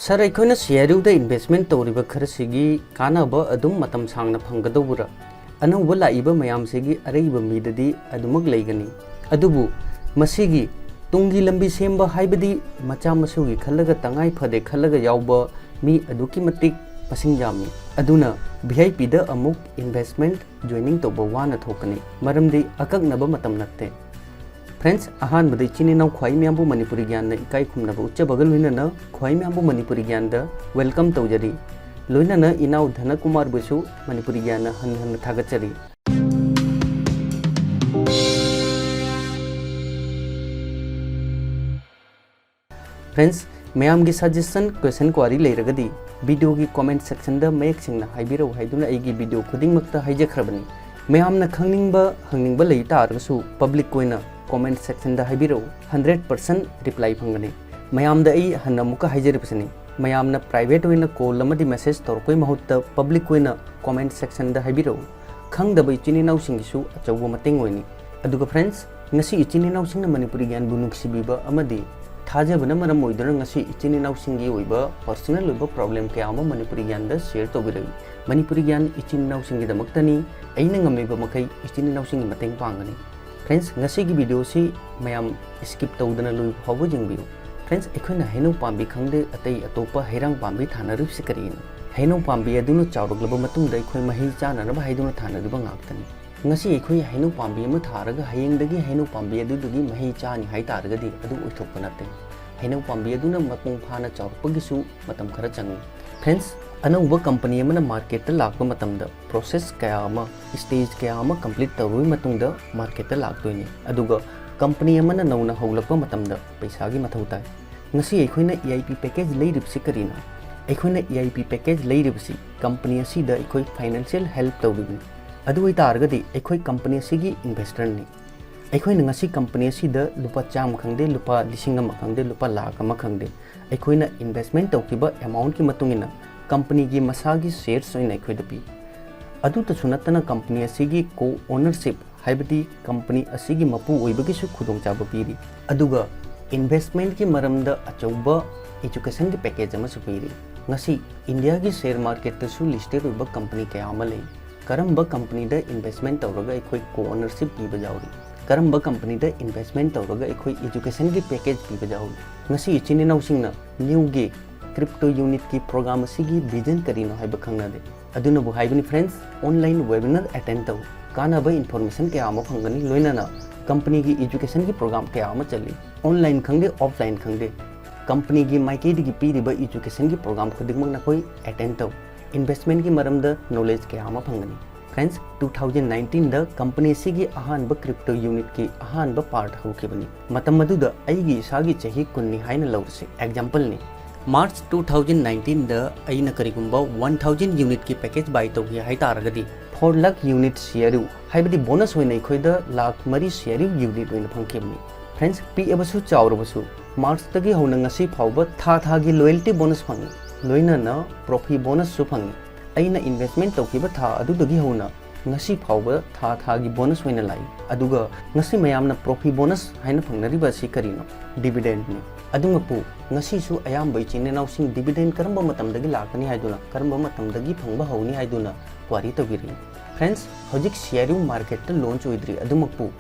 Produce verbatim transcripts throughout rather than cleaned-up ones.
ꯁꯥꯔ, ꯑꯩꯈꯣꯏꯅ ꯁꯤꯌꯥꯔꯨꯗ ꯏꯟꯚꯦꯁ꯭ꯠꯃꯦꯟꯠ ꯇꯧꯔꯤꯕ ꯈꯔꯁꯤꯒꯤ ꯀꯥꯟꯅꯕ ꯑꯗꯨꯝ ꯃꯇꯝ ꯁꯥꯡꯅ ꯐꯪꯒꯗꯧꯕꯔꯥ? ꯑꯅꯧꯕ ꯂꯥꯛꯏꯕ ꯃꯌꯥꯝꯁꯤꯒꯤ ꯑꯔꯩꯕ ꯃꯤꯗꯗꯤ ꯑꯗꯨꯃꯛ ꯂꯩꯒꯅꯤ꯫ ꯑꯗꯨꯕꯨ ꯃꯁꯤꯒꯤ ꯇꯨꯡꯒꯤ ꯂꯝꯕꯤ ꯁꯦꯝꯕ ꯍꯥꯏꯕꯗꯤ ꯃꯆꯥ ꯃꯁꯨꯒꯤ ꯈꯜꯂꯒ, ꯇꯉꯥꯏ ꯐꯗꯦ ꯈꯜꯂꯒ ꯌꯥꯎꯕ ꯃꯤ ꯑꯗꯨꯛꯀꯤ ꯃꯇꯤꯛ ꯃꯁꯤꯡ ꯌꯥꯝꯃꯤ꯫ ꯑꯗꯨꯅ ꯚꯤ ꯑꯥꯏ ꯄꯤꯗ ꯑꯃꯨꯛ ꯏꯟꯚꯦꯁ꯭ꯠꯃꯦꯟꯠ ꯖꯣꯏꯅꯤꯡ ꯇꯧꯕ ꯋꯥꯅ ꯊꯣꯛꯀꯅꯤ, ꯃꯔꯝꯗꯤ ꯑꯀꯛꯅꯕ ꯃꯇꯝ ꯅꯠꯇꯦ꯫ ꯐ꯭ꯔꯦꯟꯗꯁ, ꯑꯍꯥꯟꯕꯗ ꯏꯆꯤꯟ ꯏꯅꯥꯎ ꯈ꯭ꯋꯥꯏ ꯃꯌꯥꯝꯕꯨ ꯃꯅꯤꯄꯨꯔꯤ ꯒ꯭ꯌꯥꯟꯅ ꯏꯀꯥꯏ ꯈꯨꯝꯅꯕ ꯎꯠꯆꯕꯒ ꯂꯣꯏꯅꯅ ꯈ꯭ꯋꯥꯏ ꯃꯌꯥꯝꯕꯨ ꯃꯅꯤꯄꯨꯔꯤ ꯒ꯭ꯌꯥꯟꯗ ꯋꯦꯜꯀꯝ ꯇꯧꯖꯔꯤ꯫ ꯂꯣꯏꯅꯅ ꯏꯅꯥꯎ ꯙꯅꯀꯨꯃꯥꯔꯕꯨꯁꯨ ꯃꯅꯤꯄꯨꯔꯤ ꯒ꯭ꯌꯥꯟꯅ ꯍꯟꯅ ꯍꯟꯅ ꯊꯥꯒꯠꯆꯔꯤ꯫ ꯐ꯭ꯔꯦꯟꯗꯁ, ꯃꯌꯥꯝꯒꯤ ꯁꯖꯦꯁꯟ, ꯀ꯭ꯋꯦꯁꯟ, ꯀ꯭ꯋꯥꯔꯤ ꯂꯩꯔꯒꯗꯤ ꯚꯤꯗꯤꯑꯣꯒꯤ ꯀꯣꯃꯦꯟꯠ ꯁꯦꯛꯁꯟꯗ ꯃꯌꯦꯛ ꯁꯦꯡꯅ ꯍꯥꯏꯕꯤꯔꯛꯎ ꯍꯥꯏꯗꯨꯅ ꯑꯩꯒꯤ ꯚꯤꯗꯤꯑꯣ ꯈꯨꯗꯤꯡꯃꯛꯇ ꯍꯥꯏꯖꯈ꯭ꯔꯕꯅꯤ꯫ ꯃꯌꯥꯝꯅ ꯈꯪꯅꯤꯡꯕ, ꯍꯪꯅꯤꯡꯕ ꯂꯩ ꯇꯥꯔꯒꯁꯨ ꯄꯕ꯭ꯂꯤꯛ ꯑꯣꯏꯅ ꯀꯣꯃꯦꯟꯠ ꯁꯦꯛꯁꯟꯗ ꯍꯥꯏꯕꯤꯔꯛꯎ, ꯍꯟꯗ꯭ꯔꯦꯠ ꯄꯥꯔꯁꯦꯟꯠ ꯔꯤꯄ꯭ꯂꯥꯏ ꯐꯪꯒꯅꯤ꯫ ꯃꯌꯥꯝꯗ ꯑꯩ ꯍꯟꯅ ꯑꯃꯨꯛꯀ ꯍꯥꯏꯖꯔꯤꯕꯁꯤꯅꯤ, ꯃꯌꯥꯝꯅ ꯄ꯭ꯔꯥꯏꯚꯦꯠ ꯑꯣꯏꯅ ꯀꯣꯜ ꯑꯃꯗꯤ ꯃꯦꯁꯦꯖ ꯇꯧꯔꯛꯄꯒꯤ ꯃꯍꯨꯠꯇ ꯄꯕ꯭ꯂꯤꯛ ꯑꯣꯏꯅ ꯀꯣꯃꯦꯟꯠ ꯁꯦꯛꯁꯟꯗ ꯍꯥꯏꯕꯤꯔꯛꯎ꯫ ꯈꯪꯗꯕ ꯏꯆꯤꯟ ꯏꯅꯥꯎꯁꯤꯡꯒꯤꯁꯨ ꯑꯆꯧꯕ ꯃꯇꯦꯡ ꯑꯣꯏꯅꯤ꯫ ꯑꯗꯨꯒ ꯐ꯭ꯔꯦꯟꯗꯁ, ꯉꯁꯤ ꯏꯆꯤꯟ ꯏꯅꯥꯎꯁꯤꯡꯅ ꯃꯅꯤꯄꯨꯔꯤ ꯒ꯭ꯌꯥꯟꯕꯨ ꯅꯨꯡꯁꯤꯕꯤꯕ ꯑꯃꯗꯤ ꯊꯥꯖꯕꯅ ꯃꯔꯝ ꯑꯣꯏꯗꯨꯅ ꯉꯁꯤ ꯏꯆꯤꯟ ꯏꯅꯥꯎꯁꯤꯡꯒꯤ ꯑꯣꯏꯕ ꯄꯔꯁꯣꯅꯦꯜ ꯑꯣꯏꯕ ꯄ꯭ꯔꯣꯕ꯭ꯂꯦꯝ ꯀꯌꯥ ꯑꯃ ꯃꯅꯤꯄꯨꯔꯤ ꯒ꯭ꯌꯥꯟꯗ ꯁꯤꯌꯔ ꯇꯧꯕꯤꯔꯛꯏ꯫ ꯃꯅꯤꯄꯨꯔꯤ ꯒ꯭ꯌꯥꯟ ꯏꯆꯤꯟ ꯏꯅꯥꯎꯁꯤꯡꯒꯤꯗꯃꯛꯇꯅꯤ꯫ ꯑꯩꯅ ꯉꯝꯃꯤꯕ ꯃꯈꯩ ꯏꯆꯤꯟ ꯏꯅꯥꯎꯁꯤꯡꯒꯤ ꯃꯇꯦꯡ ꯄꯥꯡꯒꯅꯤ꯫ ꯐ꯭ꯔꯦꯟꯗꯁ, ꯉꯁꯤꯒꯤ ꯚꯤꯗꯤꯑꯣꯁꯤ ꯃꯌꯥꯝ ꯁ꯭ꯀꯤꯞ ꯇꯧꯗꯅ ꯂꯣꯏꯕ ꯐꯥꯎꯕ ꯌꯦꯡꯕꯤꯌꯨ꯫ ꯐ꯭ꯔꯦꯟꯗꯁ, ꯑꯩꯈꯣꯏꯅ ꯍꯩꯅꯧ ꯄꯥꯝꯕꯤ ꯈꯪꯗꯦ, ꯑꯇꯩ ꯑꯇꯣꯞꯄ ꯍꯩꯔꯥꯡ ꯄꯥꯝꯕꯤ ꯊꯥꯅꯔꯤꯕꯁꯤ ꯀꯔꯤꯅꯣ? ꯍꯩꯅꯧ ꯄꯥꯝꯕꯤ ꯑꯗꯨꯅ ꯆꯥꯎꯔꯛꯂꯕ ꯃꯇꯨꯡꯗ ꯑꯩꯈꯣꯏ ꯃꯍꯩ ꯆꯥꯅꯅꯕ ꯍꯥꯏꯗꯨꯅ ꯊꯥꯅꯔꯤꯕ ꯉꯥꯛꯇꯅꯤ꯫ ꯉꯁꯤ ꯑꯩꯈꯣꯏ ꯍꯩꯅꯧ ꯄꯥꯝꯕꯤ ꯑꯃ ꯊꯥꯔꯒ ꯍꯌꯦꯡꯗꯒꯤ ꯍꯩꯅꯧ ꯄꯥꯝꯕꯤ ꯑꯗꯨꯗꯒꯤ ꯃꯍꯩ ꯆꯥꯅꯤ ꯍꯥꯏ ꯇꯥꯔꯒꯗꯤ ꯑꯗꯨ ꯑꯣꯏꯊꯣꯛꯄ ꯅꯠꯇꯦ꯫ ꯍꯩꯅꯧ ꯄꯥꯝꯕꯤ ꯑꯗꯨꯅ ꯃꯄꯨꯡ ꯐꯥꯅ ꯆꯥꯎꯔꯛꯄꯒꯤꯁꯨ ꯃꯇꯝ ꯈꯔ ꯆꯪꯏ꯫ ꯐ꯭ꯔꯦꯟꯗꯁ, ꯑꯅꯧꯕ ꯀꯝꯄꯅꯤ ꯑꯃꯅ ꯃꯥꯔꯀꯦꯠꯇ ꯂꯥꯛꯄ ꯃꯇꯝꯗ ꯄ꯭ꯔꯣꯁꯦꯁ ꯀꯌꯥ ꯑꯃ, ꯁ꯭ꯇꯦꯖ ꯀꯌꯥ ꯑꯃ ꯀꯝꯄ꯭ꯂꯤꯠ ꯇꯧꯔꯕ ꯃꯇꯨꯡꯗ ꯃꯥꯔꯀꯦꯠꯇ ꯂꯥꯛꯇꯣꯏꯅꯤ꯫ ꯑꯗꯨꯒ ꯀꯝꯄꯅꯤ ꯑꯃꯅ ꯅꯧꯅ ꯍꯧꯂꯛꯄ ꯃꯇꯝꯗ ꯄꯩꯁꯥꯒꯤ ꯃꯊꯧ ꯇꯥꯏ꯫ ꯉꯁꯤ ꯑꯩꯈꯣꯏꯅ ꯏ ꯑꯥꯏ ꯄꯤ ꯄꯦꯀꯦꯖ ꯂꯩꯔꯤꯕꯁꯤ ꯀꯔꯤꯅꯣ? ꯑꯩꯈꯣꯏꯅ ꯏ ꯑꯥꯏ ꯄꯤ ꯄꯦꯀꯦꯖ ꯂꯩꯔꯤꯕꯁꯤ ꯀꯝꯄꯅꯤ ꯑꯁꯤꯗ ꯑꯩꯈꯣꯏ ꯐꯥꯏꯅꯥꯟꯁꯤꯌꯦꯜ ꯍꯦꯜꯞ ꯇꯧꯔꯤꯕꯅꯤ꯫ ꯑꯗꯨ ꯑꯣꯏꯇꯥꯔꯒꯗꯤ ꯑꯩꯈꯣꯏ ꯀꯝꯄꯅꯤ ꯑꯁꯤꯒꯤ ꯏꯟꯚꯦꯁ꯭ꯇꯔꯅꯤ꯫ ꯑꯩꯈꯣꯏꯅ ꯉꯁꯤ ꯀꯝꯄꯅꯤ ꯑꯁꯤꯗ ꯂꯨꯄꯥ ꯆꯥꯝꯃ ꯈꯪꯗꯦ, ꯂꯨꯄꯥ ꯂꯤꯁꯤꯡ ꯑꯃ ꯈꯪꯗꯦ, ꯂꯨꯄꯥ ꯂꯥꯈ ꯑꯃ ꯈꯪꯗꯦ, ꯑꯩꯈꯣꯏꯅ ꯏꯟꯚꯦꯁ꯭ꯠꯃꯦꯟꯠ ꯇꯧꯈꯤꯕ ꯑꯦꯃꯥꯎꯟꯠꯀꯤ ꯃꯇꯨꯡ ꯏꯟꯅ ꯀꯝꯄꯅꯤꯒꯤ ꯃꯁꯥꯒꯤ ꯁꯤꯌꯔꯁ ꯑꯣꯏꯅ ꯑꯩꯈꯣꯏꯗ ꯄꯤ꯫ ꯑꯗꯨꯇꯁꯨ ꯅꯠꯇꯅ ꯀꯝꯄꯅꯤ ꯑꯁꯤꯒꯤ ꯀꯣ ꯑꯣꯅꯔꯁꯤꯞ, ꯍꯥꯏꯕꯗꯤ ꯀꯝꯄꯅꯤ ꯑꯁꯤꯒꯤ ꯃꯄꯨ ꯑꯣꯏꯕꯒꯤꯁꯨ ꯈꯨꯗꯣꯡꯆꯥꯕ ꯄꯤꯔꯤ꯫ ꯑꯗꯨꯒ ꯏꯟꯚꯦꯁ꯭ꯠꯃꯦꯟꯠꯀꯤ ꯃꯔꯝꯗ ꯑꯆꯧꯕ educationꯒꯤ package ꯑꯃꯁꯨ ꯄꯤꯔꯤ꯫ ꯉꯁꯤ ꯏꯟꯗꯤꯌꯥꯒꯤ share marketꯇꯁꯨ listed ꯑꯣꯏꯕ company ꯀꯌꯥ ꯑꯃ ꯂꯩ꯫ ꯀꯔꯝꯕ companyꯗ investment ꯇꯧꯔꯒ ꯑꯩꯈꯣꯏ co-ownership ꯄꯤꯕ ꯌꯥꯎꯔꯤ? ꯀꯔꯝꯕ companyꯗ investment ꯇꯧꯔꯒ ꯑꯩꯈꯣꯏ educationꯒꯤ package ꯄꯤꯕ ꯌꯥꯎꯔꯤ? ꯉꯁꯤ ꯏꯆꯤꯟ ꯏꯅꯥꯎꯁꯤꯡꯅ ꯅ꯭ꯌꯨꯒꯤ crypto unitꯀꯤ program ꯑꯁꯤꯒꯤ vision ꯀꯔꯤꯅꯣ ꯍꯥꯏꯕ ꯈꯪꯅꯗꯦ꯫ ꯑꯗꯨꯅꯕꯨ ꯍꯥꯏꯕꯅꯤ friends, online webinar attend ꯇꯧ꯫ ꯀꯥꯟꯅꯕ information ꯀꯌꯥ ꯑꯃ ꯐꯪꯒꯅꯤ, ꯂꯣꯏꯅꯅ companyꯒꯤ educationꯒꯤ program ꯀꯌꯥ ꯑꯃ ꯆꯠꯂꯤ꯫ Online ꯈꯪꯗꯦ, offline ꯈꯪꯗꯦ, companyꯒꯤ ꯃꯥꯏꯀꯩꯗꯒꯤ ꯄꯤꯔꯤꯕ educationꯒꯤ program ꯈꯨꯗꯤꯡꯃꯛ ꯅꯈꯣꯏ attend ꯇꯧ꯫ Investmentꯀꯤ ꯃꯔꯝꯗ knowledge ꯀꯌꯥ ꯑꯃ ꯐꯪꯒꯅꯤ꯫ Friends, two thousand nineteenꯗ company ꯑꯁꯤꯒꯤ ꯑꯍꯥꯟꯕ crypto unitꯀꯤ ꯑꯍꯥꯟꯕ part ꯍꯧꯈꯤꯕꯅꯤ꯫ ꯃꯇꯝ ꯑꯗꯨꯗ ꯑꯩꯒꯤ ꯏꯁꯥꯒꯤ ꯆꯍꯤ ꯀꯨꯟꯅꯤ ꯍꯥꯏꯅ ꯂꯧꯔꯁꯤ, exampleꯅꯤ꯫ March two thousand nineteenꯗ ꯑꯩꯅ ꯀꯔꯤꯒꯨꯝꯕ one thousand unitꯀꯤ package buy ꯇꯧꯒꯦ ꯍꯥꯏ ꯇꯥꯔꯒꯗꯤ, four lakh unit CRU, ꯍꯥꯏꯕꯗꯤ bonus ꯑꯣꯏꯅ ꯑꯩꯈꯣꯏꯗ ꯂꯥꯈ ꯃꯔꯤ CRU unit ꯑꯣꯏꯅ ꯐꯪꯈꯤꯕꯅꯤ꯫ Friends, ꯄꯤꯛꯑꯕꯁꯨ ꯆꯥꯎꯔꯕꯁꯨ, Marchꯇꯒꯤ ꯍꯧꯅ ꯉꯁꯤ ꯐꯥꯎꯕ ꯊꯥ ꯊꯥꯒꯤ loyalty bonus ꯐꯪꯉꯤ, ꯂꯣꯏꯅꯅ profit bonusꯁꯨ ꯐꯪꯉꯤ꯫ ꯑꯩꯅ investment ꯇꯧꯈꯤꯕ ꯊꯥ ꯑꯗꯨꯗꯒꯤ ꯍꯧꯅ ꯉꯁꯤ ꯐꯥꯎꯕ ꯊꯥ ꯊꯥꯒꯤ bonus ꯑꯣꯏꯅ ꯂꯥꯛꯏ꯫ ꯑꯗꯨꯒ ꯉꯁꯤ ꯃꯌꯥꯝꯅ profit bonus ꯍꯥꯏꯅ ꯐꯪꯅꯔꯤꯕ ꯑꯁꯤ ꯀꯔꯤꯅꯣ? Dividendꯅꯤ꯫ ꯑꯗꯨꯃꯛꯄꯨ ꯉꯁꯤꯁꯨ ꯑꯌꯥꯝꯕ ꯏꯆꯤꯟ ꯏꯅꯥꯎꯁꯤꯡ dividend ꯀꯔꯝꯕ ꯃꯇꯝꯗꯒꯤ ꯂꯥꯛꯀꯅꯤ ꯍꯥꯏꯗꯨꯅ, ꯀꯔꯝꯕ ꯃꯇꯝꯗꯒꯤ ꯐꯪꯕ ꯍꯧꯅꯤ ꯍꯥꯏꯗꯨꯅ ꯋꯥꯔꯤ ꯇꯧꯕꯤꯔꯤ꯫ Friends, ꯍꯧꯖꯤꯛ CRU marketꯇ launch ꯑꯣꯏꯗ꯭ꯔꯤ, ꯑꯗꯨꯃꯛꯄꯨ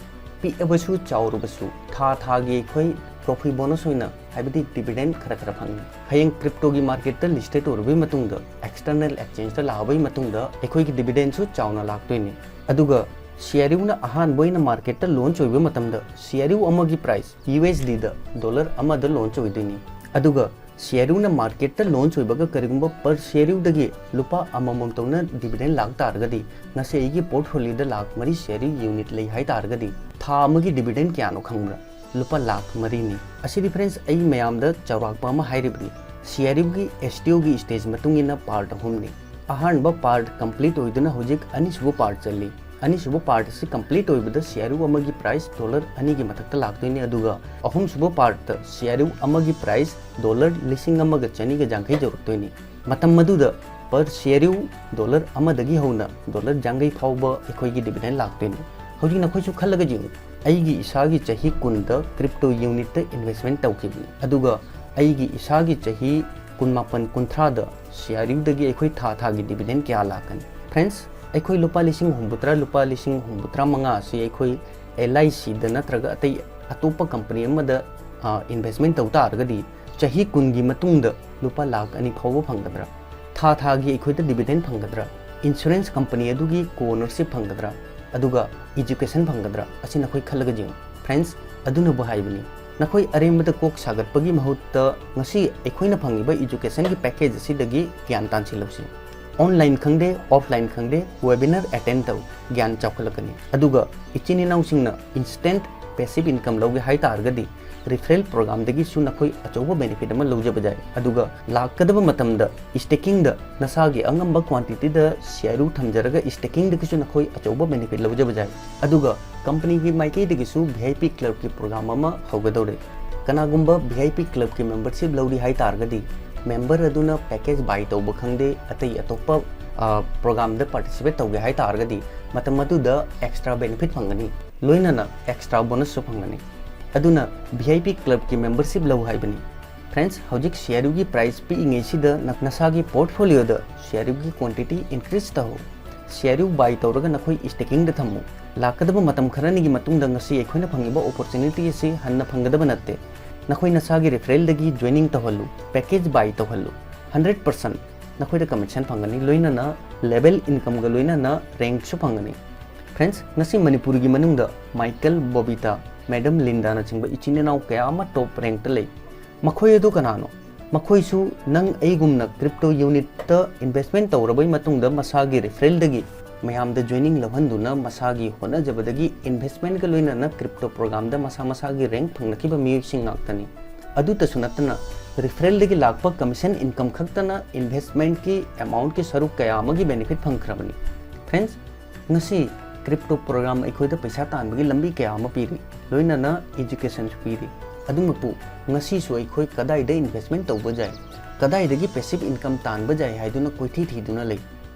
ꯄꯤꯛꯑꯕꯁꯨ ꯆꯥꯎꯔꯕꯁꯨ ꯊꯥ ꯊꯥꯒꯤ ꯑꯩꯈꯣꯏ profit bonus ꯑꯣꯏꯅ, ꯍꯥꯏꯕꯗꯤ dividend ꯈꯔ ꯈꯔ ꯐꯪꯉꯤ꯫ ꯍꯌꯦꯡ cryptoꯒꯤ marketꯇ listed ꯑꯣꯏꯔꯕꯩ ꯃꯇꯨꯡꯗ, external exchangeꯇ ꯂꯥꯛꯑꯕꯩ ꯃꯇꯨꯡꯗ ꯑꯩꯈꯣꯏꯒꯤ dividendꯁꯨ ꯆꯥꯎꯅ ꯂꯥꯛꯇꯣꯏꯅꯤ꯫ ꯑꯗꯨꯒ CRUꯅ ꯑꯍꯥꯟꯕ ꯑꯣꯏꯅ marketꯇ launch ꯑꯣꯏꯕ ꯃꯇꯝꯗ CRU ꯑꯃꯒꯤ price USDꯗ dollar ꯑꯃꯗ launch ꯑꯣꯏꯗꯣꯏꯅꯤ꯫ ꯑꯗꯨꯒ CRUꯅ marketꯇ launch ꯑꯣꯏꯕꯒ ꯀꯔꯤꯒꯨꯝꯕ per CRUꯗꯒꯤ ꯂꯨꯄꯥ ꯑꯃꯃꯝ ꯇꯧꯅ dividend ꯂꯥꯛ ꯇꯥꯔꯒꯗꯤ, ꯉꯁꯤ ꯑꯩꯒꯤ portfolioꯗ ꯂꯥꯈ ꯃꯔꯤ CRU unit ꯂꯩ ꯍꯥꯏ ꯇꯥꯔꯒꯗꯤ, ꯊꯥ ꯑꯃꯒꯤ dividend ꯀꯌꯥꯅꯣ ꯈꯪꯕ꯭ꯔꯥ? ꯂꯨꯄꯥ ꯂꯥꯈ ꯃꯔꯤꯅꯤ꯫ ꯑꯁꯤꯗꯤ friends, ꯑꯩ ꯃꯌꯥꯝꯗ ꯆꯥꯎꯔꯥꯛꯄ ꯑꯃ ꯍꯥꯏꯔꯤꯕꯅꯤ꯫ CRUꯒꯤ STOꯒꯤ stage ꯃꯇꯨꯡ ꯏꯟꯅ part ꯑꯍꯨꯝꯅꯤ꯫ ꯑꯍꯥꯟꯕ part complete ꯑꯣꯏꯗꯨꯅ ꯍꯧꯖꯤꯛ ꯑꯅꯤꯁꯨꯕ part ꯆꯠꯂꯤ꯫ ꯑꯅꯤꯁꯨꯕ part ꯑꯁꯤ complete ꯑꯣꯏꯕꯗ CRU ꯑꯃꯒꯤ price dollar ꯑꯅꯤꯒꯤ ꯃꯊꯛꯇ ꯂꯥꯛꯇꯣꯏꯅꯤ, ꯑꯗꯨꯒ ꯑꯍꯨꯝꯁꯨꯕ partꯇ CRU ꯑꯃꯒꯤ price dollar ꯂꯤꯁꯤꯡ ꯑꯃꯒ ꯆꯅꯤꯒ ꯌꯥꯡꯈꯩ ꯌꯧꯔꯛꯇꯣꯏꯅꯤ꯫ ꯃꯇꯝ ꯑꯗꯨꯗ per CRU dollar ꯑꯃꯗꯒꯤ ꯍꯧꯅ dollar ꯌꯥꯡꯈꯩ ꯐꯥꯎꯕ ꯑꯩꯈꯣꯏꯒꯤ dividend ꯂꯥꯛꯇꯣꯏꯅꯤ꯫ ꯍꯧꯖꯤꯛ ꯅꯈꯣꯏꯁꯨ ꯈꯜꯂꯒ ꯌꯦꯡꯉꯨ, ꯑꯩꯒꯤ ꯏꯁꯥꯒꯤ ꯆꯍꯤ ꯀꯨꯟꯗ crypto unitꯇ investment ꯇꯧꯈꯤꯕꯅꯤ, ꯑꯗꯨꯒ ꯑꯩꯒꯤ ꯏꯁꯥꯒꯤ ꯆꯍꯤ ꯀꯨꯟꯃꯥꯄꯟ ꯀꯨꯟꯊ꯭ꯔꯥꯗ ꯁꯤ ꯑꯥꯔ ꯌꯨꯗꯒꯤ ꯑꯩꯈꯣꯏ ꯊꯥ ꯊꯥꯒꯤ dividend ꯀꯌꯥ ꯂꯥꯛꯀꯅꯤ? Friends, ꯑꯩꯈꯣꯏ ꯂꯨꯄꯥ ꯂꯤꯁꯤꯡ ꯍꯨꯝꯐꯨꯇꯔꯥ, ꯂꯨꯄꯥ ꯂꯤꯁꯤꯡ ꯍꯨꯝꯐꯨꯇꯔꯥ ꯃꯉꯥ ꯑꯁꯤ ꯑꯩꯈꯣꯏ ꯑꯦꯜ ꯑꯥꯏ ꯁꯤꯗ ꯅꯠꯇ꯭ꯔꯒ ꯑꯇꯩ ꯑꯇꯣꯞꯄ company ꯑꯃꯗ, ꯑ, investment ꯇꯧ ꯇꯥꯔꯒꯗꯤ ꯆꯍꯤ ꯀꯨꯟꯒꯤ ꯃꯇꯨꯡꯗ ꯂꯨꯄꯥ ꯂꯥꯈ ꯑꯅꯤ ꯐꯥꯎꯕ ꯐꯪꯒꯗ꯭ꯔꯥ? ꯊꯥ ꯊꯥꯒꯤ ꯑꯩꯈꯣꯏꯗ dividend ꯐꯪꯒꯗ꯭ꯔꯥ? Insurance company ꯑꯗꯨꯒꯤ co-ownership ꯐꯪꯒꯗ꯭ꯔꯥ? ꯑꯗꯨꯒ education ꯐꯪꯒꯗ꯭ꯔꯥ? ꯑꯁꯤ ꯅꯈꯣꯏ ꯈꯜꯂꯒ ꯌꯦꯡꯉꯨ꯫ Friends, ꯑꯗꯨꯅꯕꯨ ꯍꯥꯏꯕꯅꯤ, ꯅꯈꯣꯏ ꯑꯔꯦꯝꯕꯗ ꯀꯣꯛ ꯁꯥꯒꯠꯄꯒꯤ ꯃꯍꯨꯠꯇ ꯉꯁꯤ ꯑꯩꯈꯣꯏꯅ ꯐꯪꯉꯤꯕ educationꯒꯤ package ꯑꯁꯤꯗꯒꯤ ꯒ꯭ꯌꯥꯟ ꯇꯥꯟꯁꯤꯜꯂꯧꯁꯤ꯫ Online ꯈꯪꯗꯦ, offline ꯈꯪꯗꯦ, webinar attend ꯇꯧ, ꯒ꯭ꯌꯥꯟ ꯆꯥꯎꯈꯠꯂꯛꯀꯅꯤ꯫ ꯑꯗꯨꯒ ꯏꯆꯤꯟ ꯏꯅꯥꯎꯁꯤꯡꯅ instant passive income ꯂꯧꯒꯦ ꯍꯥꯏ ꯇꯥꯔꯒꯗꯤ referral programꯗꯒꯤꯁꯨ ꯅꯈꯣꯏ ꯑꯆꯧꯕ benefit ꯑꯃ ꯂꯧꯖꯕ ꯌꯥꯏ꯫ ꯑꯗꯨꯒ ꯂꯥꯛꯀꯗꯕ ꯃꯇꯝꯗ stakingꯗ ꯅꯁꯥꯒꯤ ꯑꯉꯝꯕ quantityꯗ ꯁꯤ ꯑꯥꯔ ꯌꯨ ꯊꯝꯖꯔꯒ stakingꯗꯒꯤꯁꯨ ꯅꯈꯣꯏ ꯑꯆꯧꯕ benefit ꯂꯧꯖꯕ ꯌꯥꯏ꯫ ꯑꯗꯨꯒ companyꯒꯤ ꯃꯥꯏꯀꯩꯗꯒꯤꯁꯨ ꯚꯤ ꯑꯥꯏ ꯄꯤ clubꯀꯤ program ꯑꯃ ꯍꯧꯒꯗꯧꯔꯦ꯫ ꯀꯅꯥꯒꯨꯝꯕ ꯚꯤ ꯑꯥꯏ ꯄꯤ clubꯀꯤ membership ꯂꯧꯔꯤ ꯍꯥꯏ ꯇꯥꯔꯒꯗꯤ member ꯑꯗꯨꯅ package buy ꯇꯧꯕ ꯈꯪꯗꯦ, ꯑꯇꯩ ꯑꯇꯣꯞꯄ, ꯑ, programꯗ participate ꯇꯧꯒꯦ ꯍꯥꯏ ꯇꯥꯔꯒꯗꯤ ꯃꯇꯝ ꯑꯗꯨꯗ extra benefit ꯐꯪꯒꯅꯤ, ꯂꯣꯏꯅꯅ extra bonusꯁꯨ ꯐꯪꯒꯅꯤ꯫ ꯑꯗꯨꯅ ꯚꯤ ꯑꯥꯏ ꯄꯤ clubꯀꯤ membership ꯂꯧ ꯍꯥꯏꯕꯅꯤ꯫ Friends, ꯍꯧꯖꯤꯛ ꯁꯤ ꯑꯥꯔ ꯌꯨꯒꯤ price ꯄꯤꯛꯏꯉꯩꯁꯤꯗ ꯅ-, ꯅꯁꯥꯒꯤ portfolioꯗ ꯁꯤ ꯑꯥꯔ ꯌꯨꯒꯤ quantity increase ꯇꯧ꯫ ꯁꯤ ꯑꯥꯔ ꯌꯨ buy ꯇꯧꯔꯒ ꯅꯈꯣꯏ stakingꯗ ꯊꯝꯃꯨ꯫ ꯂꯥꯛꯀꯗꯕ ꯃꯇꯝ ꯈꯔꯅꯤꯒꯤ ꯃꯇꯨꯡꯗ ꯉꯁꯤ ꯑꯩꯈꯣꯏꯅ ꯐꯪꯉꯤꯕ opportunity ꯑꯁꯤ ꯍꯟꯅ ꯐꯪꯒꯗꯕ ꯅꯠꯇꯦ꯫ ꯅꯈꯣꯏ ꯅꯁꯥꯒꯤ referralꯗꯒꯤ joining ꯇꯧꯍꯜꯂꯨ, package buy ꯇꯧꯍꯜꯂꯨ꯫ Hundred percent ꯅꯈꯣꯏꯗ commission ꯐꯪꯒꯅꯤ, ꯂꯣꯏꯅꯅ level incomeꯒ ꯂꯣꯏꯅꯅ rankꯁꯨ ꯐꯪꯒꯅꯤ꯫ Friends, ꯉꯁꯤ ꯃꯅꯤꯄꯨꯔꯒꯤ ꯃꯅꯨꯡꯗ ꯃꯥꯏꯀꯦꯜ, ꯕꯣꯕꯤꯇꯥ, ꯃꯦꯗꯝ ꯂꯤꯟꯗꯥꯅꯆꯤꯡꯕ ꯏꯆꯤꯟ ꯏꯅꯥꯎ ꯀꯌꯥ ꯑꯃ top rankꯇ ꯂꯩ꯫ ꯃꯈꯣꯏ ꯑꯗꯨ ꯀꯅꯥꯅꯣ? ꯃꯈꯣꯏꯁꯨ ꯅꯪ ꯑꯩꯒꯨꯝꯅ crypto unitꯇ investment ꯇꯧꯔꯕꯩ ꯃꯇꯨꯡꯗ ꯃꯁꯥꯒꯤ referralꯗꯒꯤ ꯃꯌꯥꯝꯗ joining ꯂꯧꯍꯟꯗꯨꯅ ꯃꯁꯥꯒꯤ ꯍꯣꯠꯅꯖꯕꯗꯒꯤ investmentꯀ ꯂꯣꯏꯅꯅ crypto programꯗ ꯃꯁꯥ ꯃꯁꯥꯒꯤ rank ꯐꯪꯂꯛꯈꯤꯕ ꯃꯤꯑꯣꯏꯁꯤꯡ ꯉꯥꯛꯇꯅꯤ꯫ ꯑꯗꯨꯇꯁꯨ ꯅꯠꯇꯅ referralꯗꯒꯤ ꯂꯥꯛꯄ commission income ꯈꯛꯇꯅ investmentꯀꯤ amountꯀꯤ ꯁꯔꯨꯛ ꯀꯌꯥ ꯑꯃꯒꯤ benefit ꯐꯪꯈ꯭ꯔꯕꯅꯤ꯫ Friends, ꯉꯁꯤ crypto program ꯑꯩꯈꯣꯏꯗ ꯄꯩꯁꯥ ꯇꯥꯟꯕꯒꯤ ꯂꯝꯕꯤ ꯀꯌꯥ ꯑꯃ ꯄꯤꯔꯤ, ꯂꯣꯏꯅꯅ educationꯁꯨ ꯄꯤꯔꯤ꯫ ꯑꯗꯨꯃꯛꯄꯨ ꯉꯁꯤꯁꯨ ꯑꯩꯈꯣꯏ ꯀꯗꯥꯏꯗ investment ꯇꯧꯕ ꯌꯥꯏ, ꯀꯗꯥꯏꯗꯒꯤ passive income ꯇꯥꯟꯕ ꯌꯥꯏ ꯍꯥꯏꯗꯨꯅ ꯀꯣꯏꯊꯤ ꯊꯤꯗꯨꯅ ꯂꯩ꯫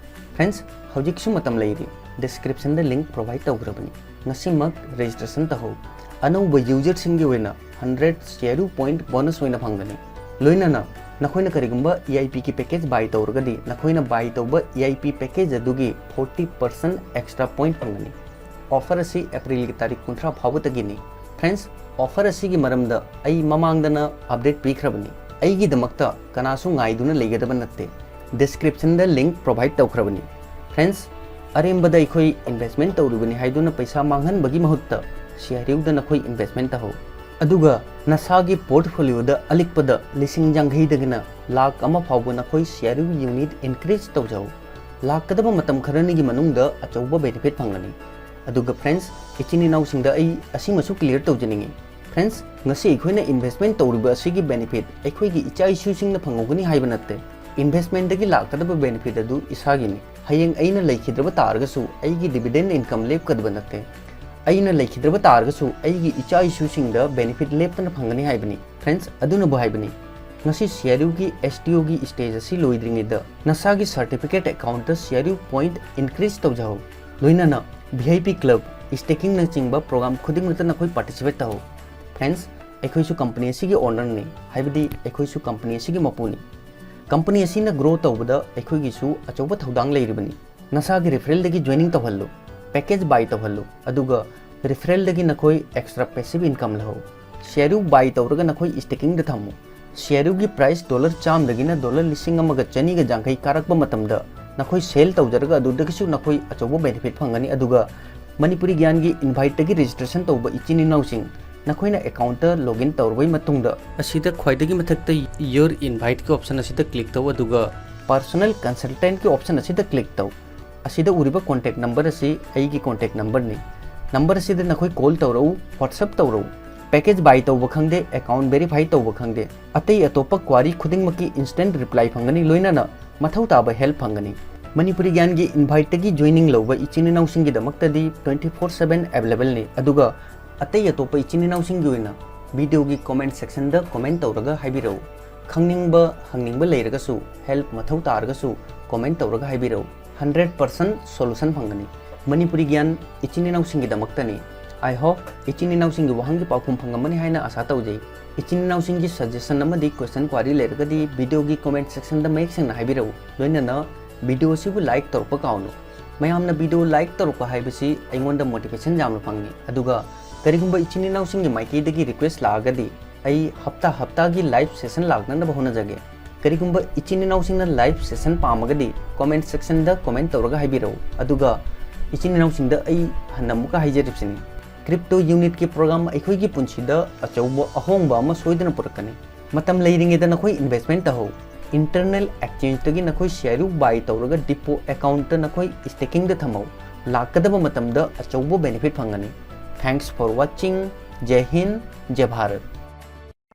Friends, ꯍꯧꯖꯤꯛꯁꯨ ꯃꯇꯝ ꯂꯩꯔꯤ, descriptionꯗ link provide ꯇꯧꯈ꯭ꯔꯕꯅꯤ꯫ ꯉꯁꯤꯃꯛ registration ꯇꯧꯍꯧ꯫ ꯑꯅꯧꯕ userꯁꯤꯡꯒꯤ ꯑꯣꯏꯅ hundred C are you point bonus ꯑꯣꯏꯅ ꯐꯪꯒꯅꯤ꯫ ꯂꯣꯏꯅꯅ ꯅꯈꯣꯏꯅ ꯀꯔꯤꯒꯨꯝꯕ E I P ꯒꯤ package buy ꯇꯧꯔꯒꯗꯤ ꯅꯈꯣꯏꯅ buy ꯇꯧꯕ E I P package ꯑꯗꯨꯒꯤ forty percent extra point ꯐꯪꯒꯅꯤ꯫ Offer ꯑꯁꯤ April ꯒꯤ ꯇꯥꯔꯤꯛ ꯀꯨꯟꯊ꯭ꯔꯥ ꯐꯥꯎꯕꯗꯒꯤꯅꯤ꯫ Friends, offer ꯑꯁꯤꯒꯤ ꯃꯔꯝꯗ ꯑꯩ ꯃꯃꯥꯡꯗꯅ update ꯄꯤꯈ꯭ꯔꯕꯅꯤ꯫ ꯑꯩꯒꯤꯗꯃꯛꯇ ꯀꯅꯥꯁꯨ ꯉꯥꯏꯗꯨꯅ ꯂꯩꯒꯗꯕ ꯅꯠꯇꯦ꯫ Description ꯗ link provide ꯇꯧꯈ꯭ꯔꯕꯅꯤ꯫ Friends, ꯑꯔꯦꯝꯕꯗ ꯑꯩꯈꯣꯏ investment ꯇꯧꯔꯤꯕꯅꯤ ꯍꯥꯏꯗꯨꯅ ꯄꯩꯁꯥ ꯃꯥꯡꯍꯟꯕꯒꯤ ꯃꯍꯨꯠꯇ C R U ꯗ ꯅꯈꯣꯏ investment ꯇꯧꯍꯧ꯫ ꯑꯗꯨꯒ ꯅꯁꯥꯒꯤ portfolio ꯗ ꯑꯂꯤꯛꯄꯗ ꯂꯤꯁꯤꯡ ꯌꯥꯡꯈꯩꯗꯒꯤꯅ ꯂꯥꯈ ꯑꯃ ꯐꯥꯎꯕ ꯅꯈꯣꯏ C R U unit increase ꯇꯧꯖꯧ꯫ ꯂꯥꯛꯀꯗꯕ ꯃꯇꯝ ꯈꯔꯅꯤꯒꯤ ꯃꯅꯨꯡꯗ ꯑꯆꯧꯕ benefit ꯐꯪꯒꯅꯤ꯫ ꯑꯗꯨꯒ friends, ꯏꯆꯤꯟ ꯏꯅꯥꯎꯁꯤꯡꯗ ꯑꯩ ꯑꯁꯤꯃꯁꯨ clear ꯇꯧꯖꯅꯤꯡꯏ꯫ Friends, ꯉꯁꯤ ꯑꯩꯈꯣꯏꯅ investment ꯇꯧꯔꯤꯕ ꯑꯁꯤꯒꯤ benefit ꯑꯩꯈꯣꯏꯒꯤ ꯏꯆꯥ ꯏꯁꯨꯁꯤꯡꯅ ꯐꯪꯍꯧꯒꯅꯤ ꯍꯥꯏꯕ ꯅꯠꯇꯦ꯫ Investment ꯗꯒꯤ ꯂꯥꯛꯀꯗꯕ benefit ꯑꯗꯨ ꯏꯁꯥꯒꯤꯅꯤ꯫ ꯍꯌꯦꯡ ꯑꯩꯅ ꯂꯩꯈꯤꯗ꯭ꯔꯕ ꯇꯥꯔꯒꯁꯨ ꯑꯩꯒꯤ dividend income ꯂꯦꯞꯀꯗꯕ ꯅꯠꯇꯦ꯫ ꯑꯩꯅ ꯂꯩꯈꯤꯗ꯭ꯔꯕ ꯇꯥꯔꯒꯁꯨ ꯑꯩꯒꯤ ꯏꯆꯥ ꯏꯁꯨꯁꯤꯡꯗ benefit ꯂꯦꯞꯇꯅ ꯐꯪꯒꯅꯤ ꯍꯥꯏꯕꯅꯤ꯫ Friends, ꯑꯗꯨꯅꯕꯨ ꯍꯥꯏꯕꯅꯤ, ꯉꯁꯤ C R U ꯒꯤ S T O ꯒꯤ stage ꯑꯁꯤ ꯂꯣꯏꯗ꯭ꯔꯤꯉꯩꯗ ꯅꯁꯥꯒꯤ certificate account ꯇ C R U point increase ꯇꯧꯖꯍꯧ꯫ ꯂꯣꯏꯅꯅ V I P club, staking ꯅꯆꯤꯡꯕ program ꯈꯨꯗꯤꯡꯃꯛꯇ ꯅꯈꯣꯏ participate ꯇꯧꯍꯧ꯫ Friends, ꯑꯩꯈꯣꯏꯁꯨ company ꯑꯁꯤꯒꯤ owner ꯅꯤ, ꯍꯥꯏꯕꯗꯤ ꯑꯩꯈꯣꯏꯁꯨ company ꯑꯁꯤꯒꯤ ꯃꯄꯨꯅꯤ꯫ Company ꯑꯁꯤꯅ grow ꯇꯧꯕꯗ ꯑꯩꯈꯣꯏꯒꯤꯁꯨ ꯑꯆꯧꯕ ꯊꯧꯗꯥꯡ ꯂꯩꯔꯤꯕꯅꯤ꯫ ꯅꯁꯥꯒꯤ referral ꯗꯒꯤ joining ꯇꯧꯍꯜꯂꯨ, package buy ꯇꯧꯍꯜꯂꯨ, ꯑꯗꯨꯒ referral ꯗꯒꯤ ꯅꯈꯣꯏ extra passive income ꯂꯧꯍꯧ꯫ C R U buy ꯇꯧꯔꯒ ꯅꯈꯣꯏ staking ꯗ ꯊꯝꯃꯨ꯫ C R U ꯒꯤ price dollar ꯆꯥꯝꯗꯒꯤꯅ dollar ꯂꯤꯁꯤꯡ ꯑꯃꯒ ꯆꯅꯤꯒ ꯌꯥꯡꯈꯩ ꯀꯥꯔꯛꯄ ꯃꯇꯝꯗ ꯅꯈꯣꯏ sell ꯇꯧꯖꯔꯒ ꯑꯗꯨꯗꯒꯤꯁꯨ ꯅꯈꯣꯏ ꯑꯆꯧꯕ benefit ꯐꯪꯒꯅꯤ꯫ ꯑꯗꯨꯒ ꯃꯅꯤꯄꯨꯔꯤ ꯒ꯭ꯌꯥꯟꯒꯤ invite ꯇꯒꯤ registration ꯇꯧꯕ ꯏꯆꯤꯟ ꯏꯅꯥꯎꯁꯤꯡ, ꯅꯈꯣꯏꯅ account ꯇ login ꯇꯧꯔꯕꯩ ꯃꯇꯨꯡꯗ ꯑꯁꯤꯗ ꯈ꯭ꯋꯥꯏꯗꯒꯤ ꯃꯊꯛꯇ your invite ꯀꯤ option ꯑꯁꯤꯗ click ꯇꯧ, ꯑꯗꯨꯒ personal consultant ꯀꯤ option ꯑꯁꯤꯗ click ꯇꯧ꯫ ꯑꯁꯤꯗ ꯎꯔꯤꯕ contact number ꯑꯁꯤ ꯑꯩꯒꯤ contact number ꯅꯤ꯫ Number ꯑꯁꯤꯗ ꯅꯈꯣꯏ call ꯇꯧꯔꯛꯎ, WhatsApp ꯇꯧꯔꯛꯎ꯫ Package buy ꯇꯧꯕ ꯈꯪꯗꯦ, account verify ꯇꯧꯕ ꯈꯪꯗꯦ, ꯑꯇꯩ ꯑꯇꯣꯞꯄ query ꯈꯨꯗꯤꯡꯃꯛꯀꯤ instant reply ꯐꯪꯒꯅꯤ, ꯂꯣꯏꯅꯅ ꯃꯊꯧ ꯇꯥꯕ help ꯐꯪꯒꯅꯤ꯫ ꯃꯅꯤꯄꯨꯔꯤ ꯒ꯭ꯌꯥꯟꯒꯤ invite ꯇꯒꯤ joining ꯂꯧꯕ ꯏꯆꯤꯟ ꯏꯅꯥꯎꯁꯤꯡꯒꯤꯗꯃꯛꯇꯗꯤ twenty four seven available ꯅꯤ, ꯑꯗꯨꯒ ꯑꯇꯩ ꯑꯇꯣꯞꯄ ꯏꯆꯤꯟ ꯏꯅꯥꯎꯁꯤꯡꯒꯤ ꯑꯣꯏꯅ video ꯒꯤ comment section ꯗ comment ꯇꯧꯔꯒ ꯍꯥꯏꯕꯤꯔꯛꯎ꯫ ꯈꯪꯅꯤꯡꯕ, ꯍꯪꯅꯤꯡꯕ ꯂꯩꯔꯒꯁꯨ, help ꯃꯊꯧ ꯇꯥꯔꯒꯁꯨ comment ꯇꯧꯔꯒ ꯍꯥꯏꯕꯤꯔꯛꯎ꯫ Hundred percent solution ꯐꯪꯒꯅꯤ꯫ ꯃꯅꯤꯄꯨꯔꯤ ꯒ꯭ꯌꯥꯟ ꯏꯆꯤꯟ ꯏꯅꯥꯎꯁꯤꯡꯒꯤꯗꯃꯛꯇꯅꯤ꯫ I hope ꯏꯆꯤꯟ ꯏꯅꯥꯎꯁꯤꯡꯒꯤ ꯋꯥꯍꯪꯒꯤ ꯄꯥꯎꯈꯨꯝ ꯐꯪꯉꯝꯃꯅꯤ ꯍꯥꯏꯅ ꯑꯥꯁꯥ ꯇꯧꯖꯩ꯫ ꯏꯆꯤꯟ ꯏꯅꯥꯎꯁꯤꯡꯒꯤ suggestion ꯑꯃꯗꯤ question query ꯂꯩꯔꯒꯗꯤ video ꯒꯤ comment section ꯗ ꯃꯌꯦꯛ ꯁꯦꯡꯅ ꯍꯥꯏꯕꯤꯔꯛꯎ꯫ ꯂꯣꯏꯅꯅ video ꯑꯁꯤꯕꯨ like ꯇꯧꯔꯛꯄ ꯀꯥꯎꯅꯨ꯫ ꯃꯌꯥꯝꯅ video like ꯇꯧꯔꯛꯄ ꯍꯥꯏꯕꯁꯤ ꯑꯩꯉꯣꯟꯗ motivation ꯌꯥꯝꯅ ꯐꯪꯉꯤ꯫ ꯑꯗꯨꯒ ꯀꯔꯤꯒꯨꯝꯕ ꯏꯆꯤꯟ ꯏꯅꯥꯎꯁꯤꯡꯒꯤ ꯃꯥꯏꯀꯩꯗꯒꯤ request ꯂꯥꯛꯑꯒꯗꯤ ꯑꯩ ꯍꯞꯇꯥ ꯍꯞꯇꯥꯒꯤ live session ꯂꯥꯛꯅꯅꯕ ꯍꯣꯠꯅꯖꯒꯦ꯫ ꯀꯔꯤꯒꯨꯝꯕ ꯏꯆꯤꯟ ꯏꯅꯥꯎꯁꯤꯡꯅ live session ꯄꯥꯝꯃꯒꯗꯤ comment section ꯗ comment ꯇꯧꯔꯒ ꯍꯥꯏꯕꯤꯔꯛꯎ꯫ ꯑꯗꯨꯒ ꯏꯆꯤꯟ ꯏꯅꯥꯎꯁꯤꯡꯗ ꯑꯩ ꯍꯟꯅ ꯑꯃꯨꯛꯀ ꯍꯥꯏꯖꯔꯤꯕꯁꯤꯅꯤ, crypto unit ꯀꯤ program ꯑꯩꯈꯣꯏꯒꯤ ꯄꯨꯟꯁꯤꯗ ꯑꯆꯧꯕ ꯑꯍꯣꯡꯕ ꯑꯃ ꯁꯣꯏꯗꯅ ꯄꯨꯔꯛꯀꯅꯤ꯫ ꯃꯇꯝ ꯂꯩꯔꯤꯉꯩꯗ ꯅꯈꯣꯏ investment ꯇꯧꯍꯧ꯫ Internal exchange ꯇꯒꯤ ꯅꯈꯣꯏ share buy ꯇꯧꯔꯒ depot account ꯇ ꯅꯈꯣꯏ staking ꯗ ꯊꯝꯍꯧ꯫ ꯂꯥꯛꯀꯗꯕ ꯃꯇꯝꯗ ꯑꯆꯧꯕ benefit ꯐꯪꯒꯅꯤ꯫ Thanks for watching. ꯖꯩ Hind, ꯖꯩ Bharat.